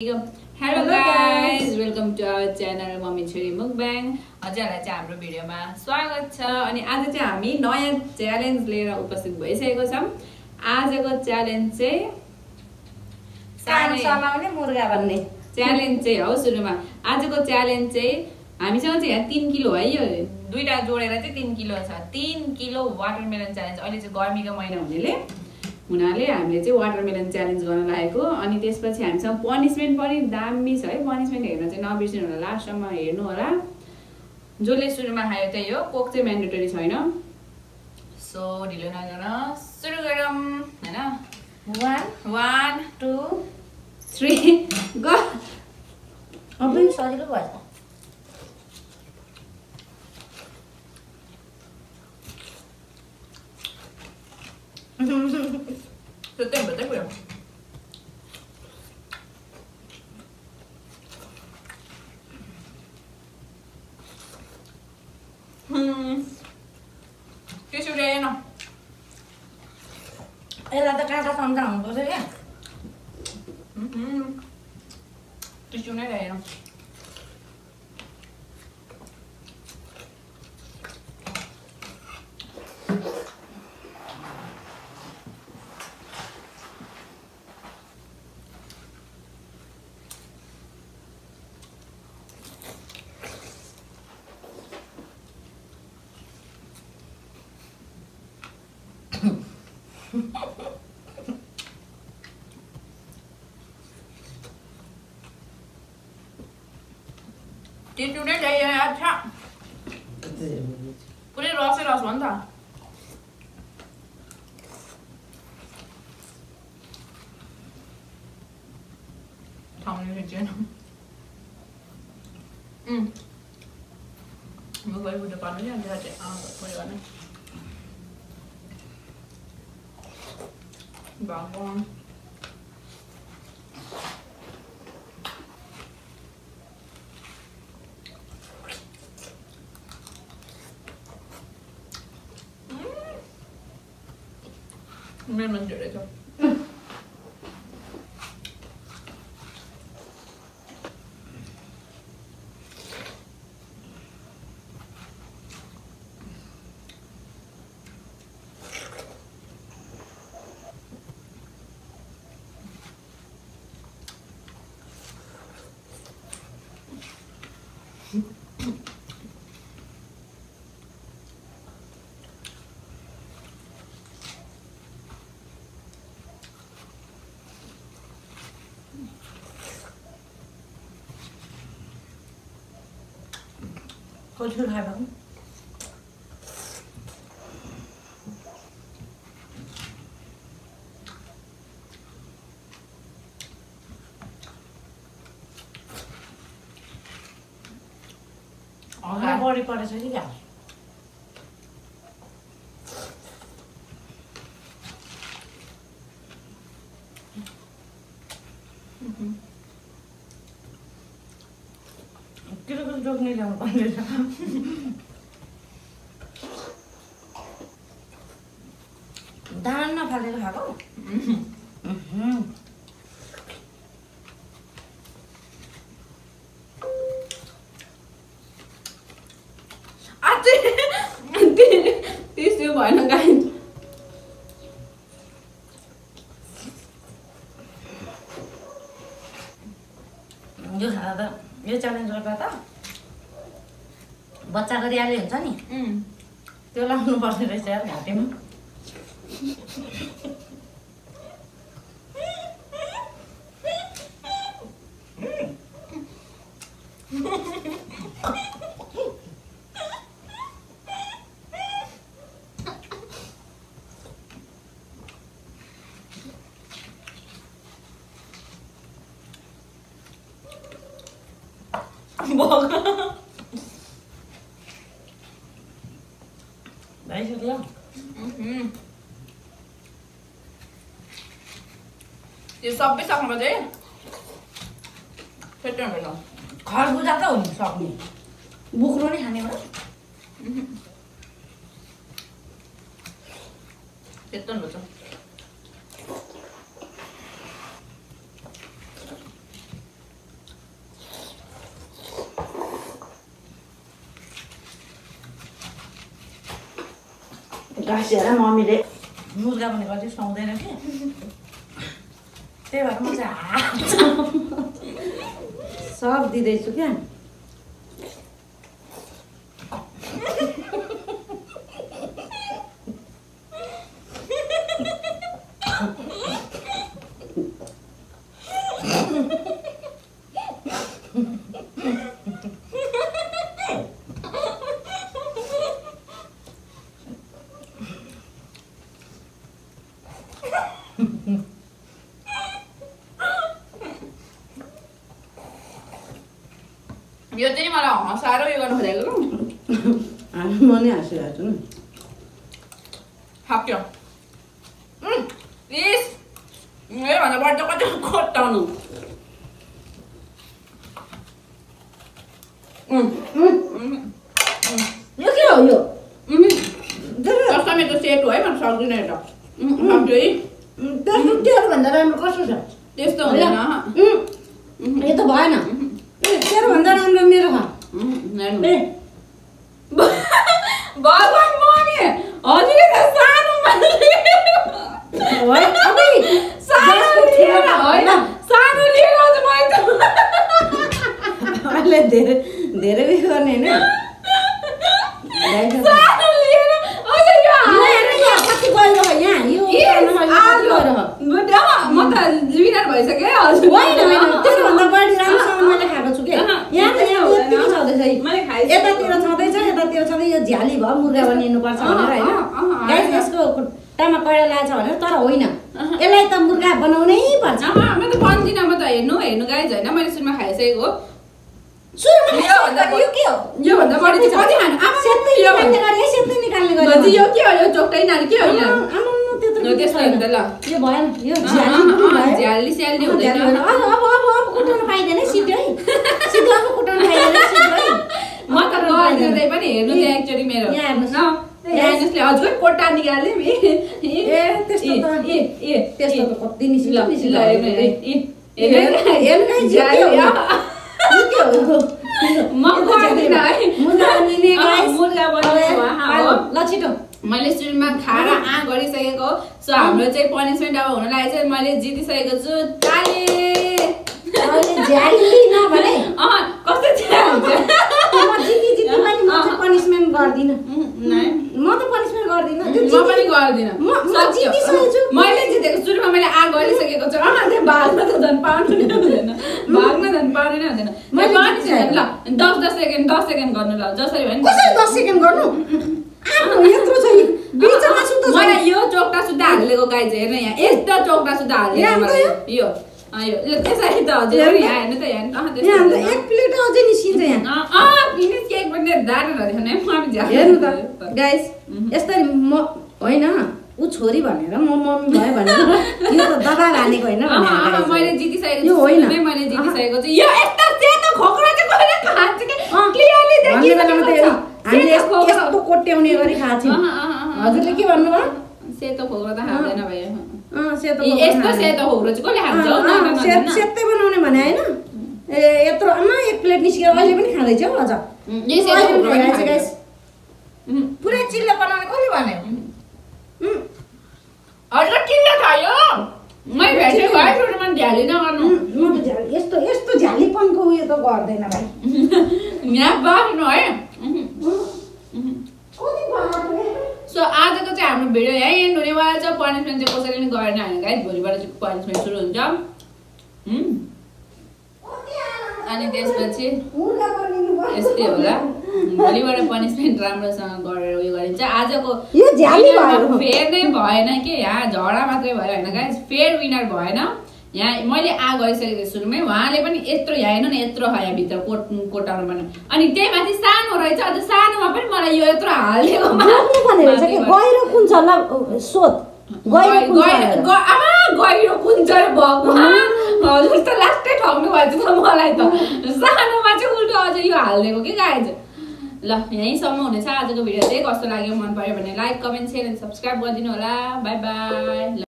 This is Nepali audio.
Hello guys, welcome to our channel Mommy Chhori Mukbang. हजुरहरुलाई चाहिँ हाम्रो भिडियोमा स्वागत छ। अनि आज चाहिँ हामी नयाँ च्यालेन्ज लिएर उपस्थित भइसकेको छौं। आजको च्यालेन्ज चाहिँ कान समाउने मुर्गा बन्ने च्यालेन्ज चाहिँ हो। सुरुमा आजको च्यालेन्ज चाहिँ हामीसँग चाहिँ यहाँ 3 किलो है, यो दुईटा जोडेर चाहिँ 3 किलो छ। 3 किलो वाटरमेलन च्यालेन्ज। अहिले चाहिँ गर्मीको महिना हुनाले हामीले चाहिँ वाटरमेलन च्यालेन्ज गर्न लागेको। अनि त्यसपछि हामीसँग पनिशमेन्ट पनि दामी छ है। पनिशमेन्ट हेर्न चाहिँ नबिर्सिनु होला, लास्टसम्म हेर्नु होला। जसले सुरुमा खायो त्यही हो, कोक चाहिँ म्यान्डेटरी छैन। सो ढिलो नगरौँ, सुरु गरौँ हैन। 1 2 3 गो। अब सजिलो भयो। Betul betul. के सुरे न? यसलाई त काँटा सम्झा हुनुपर्छ क्या। टिस्यु नै रहेन। टिस्यु नै चाहिए अच्छा। पुरै रसै रस हो नि त। ठाउँले भेट्दैन। म गएर बुझ्नु पर्ने नि, अन्त चाहिँ पऱ्यो भने भगवान। मेरो मन धेरै छ। Kau खाए bang? Orang body pada sini kan? Kita kan jog ni jangan pandai. दाना फालेर खाएको? त्यसो भएन गाइस। यो खाँदा त यो च्यालेन्ज गर्दा त बच्चाको रियाले हुन्छ नि, त्यो लाउनु पर्ने रहेछ यार घाँटीमा। भइसक्यो। यो सबै सक्नु चाहिँ फेट्नु पर्छ। खरबुजा त हो नि सक्ने, बुक्रो नै खाने हो। त्यस्तो हुन्छ। गाँसेर मम्मीले मुर्गा भनेको चाहिँ सुहाउँदैन कि त्यही भएर म चाहिँ सब दिँदैछु क्या यो चाहिँ मलाई हँसाएर यो गर्नु खोजेको हामी म नै हाँसिरहेको छु नि सक्यो प्लिज योभन्दा बढ्दा कति खोटाउनु यो के हो यो कस्टमरको सेट हो है म सक्दिनँ एउटा सक्यो है त्यस्तो तेरो भन्दा राम्रो कस्तो छ त्यस्तो हुँदैन यो त भएन तेरो भन्दा राम्रो मेरो भगवान मम्मी हजुरले त सानोमा सानो लिएर आउँछ मैले त अहिले धेरै धेरै उयो गर्ने होइन सानो लिएर कति गयो यहाँ यो म त विनर भइसकेँ हजुर होइन त्योभन्दा बढी राम्रोसँग मैले खाएको छु क्या यहाँ त यहाँ यतिको छँदैछ यतातिर छँदैछ यतातिर छँदै यो झ्याली भयो मुर्गा बनिनुपर्छ भनेर होइन गाइस यसको खुट्टामा कैडा लागेछ भनेर तर होइन यसलाई त मुर्गा बनाउनै पर्छ म त बन्दिनँ म त हेर्नु गाइज होइन मैले सुरुमा खाइसकेको हो यो के हो योभन्दा बढी चाहिँ कति खानु सेत्तै निकाल्ने गरे यो के हो यो चोक्टै नाल के होइन त्यस्तो हुन्छ ल यो भएन यो झ्याली स्याली हुँदैन अब कुटाउनु पाइँदैन सिधै सिधै अब कुटाउनु पाइँदैन सिधै म त गर्दै पनि हेर्नु चाहिँ एक्चुअली मेरो यहाँ हेर्नुहोस् जसले हजुर कोटा निकाल्यो ए त्यस्तो त कति निस्किलो म गर्दिनँ है मुर्गा ल छिटो मैले सुरुमा खाएर गरिसकेको सो हाम्रो चाहिँ पनिसमेन्ट अब हुन लागेको चाहिँ मैले जितिसकेको छु ताली कस्तो पनिसमेन्ट गर्दिनँ म त पनिसमेन्ट गर्दिनँ म पनि गर्दिनँ मैले जितेको सुरुमा मैले गरिसकेको छु भाग्न त झन् पाउनु नै हुँदैन भाग्न झन् पाउनु नै हुँदैन ल 10 सेकेन्ड गर्नु ल जसरी भयो नि 10 सेकेन्ड गर्नु यत्रो छ बिचमा सुत्तो छ मलाई यो चोक्टा सुत्ता हालेको गाइज हेर्न यहाँ यस्तो चोक्टा सुत्ता हालेको मलाई यो त्यसरी त हजुर यहाँ हेर्नु त यहाँ एक प्लेट अझै निस्किन्छ यहाँ फिनिस केक पनि दाडो हेर्नु त गाइस यस्तरी म होइन ऊ छोरी भनेर म मम्मी भयो भनेर यो त दबाब हानेको होइन मैले जितिसकेको छु होइन मैले जितिसकेको छु यो यस्तो सेतो खोक्रा चाहिँ कसले खान्छ के क्लियरली देखिन्छ हामीले यस्तो कोट्याउने गरी खान्छौँ हजुरले के भन्नुभयो सेतो खोक्रा त खाँदैन भयो सेतो यस्तो सेतो खोक्रा चाहिँ कसले खान्छ सेतै बनाउने भने होइन ए यत्रो एक प्लेट निस्केर अहिले पनि खाँदैछ हौ अझ पुरै चिल्लो बनाउने कसले भन्यो हजुर किन खायो मैले भेटे भयो सुरुमा झ्याली नगर्नु म त झ्याली यस्तो झ्यालीपनको उयो त गर्दैन भाइ यहाँ बस्नु है सो आजको चाहिँ हाम्रो भिडियो यही एन्ड हुनेवाला छ पनिसमेन्ट चाहिँ कसैले पनि गरेन होइन गाइस भोलिबाट चाहिँ पनिसमेन्ट सुरु हुन्छ अनि त्यसपछि यस्तै होला भोलिबाट पनिसमेन्ट राम्रोसँग गरेर उयो गरिन्छ आजको फेयर नै भएन कि यहाँ झगडा मात्रै भयो होइन गाइस फेयर विनर भएन यहाँ मैले गरिसकेको सुरुमै उहाँले पनि यत्रो यहाँ हेर्नु न यत्रो यहाँभित्र कोटाउनु पर्ने अनि त्यही माथि सानो रहेछ अझ सानोमा पनि मलाई यो यत्रो हालिदिएको गहिरो कुन छ भगवान् हजुर त लास्टै ठग्नु भएछ त मलाई त सानोमा चाहिँ उल्टो अझ यो हालिदिएको कि गाइज ल यहीँसम्म हुनेछ आजको भिडियो चाहिँ कस्तो लाग्यो मन पर्यो भने like comment share and subscribe गरिदिनु होला बाई बाई।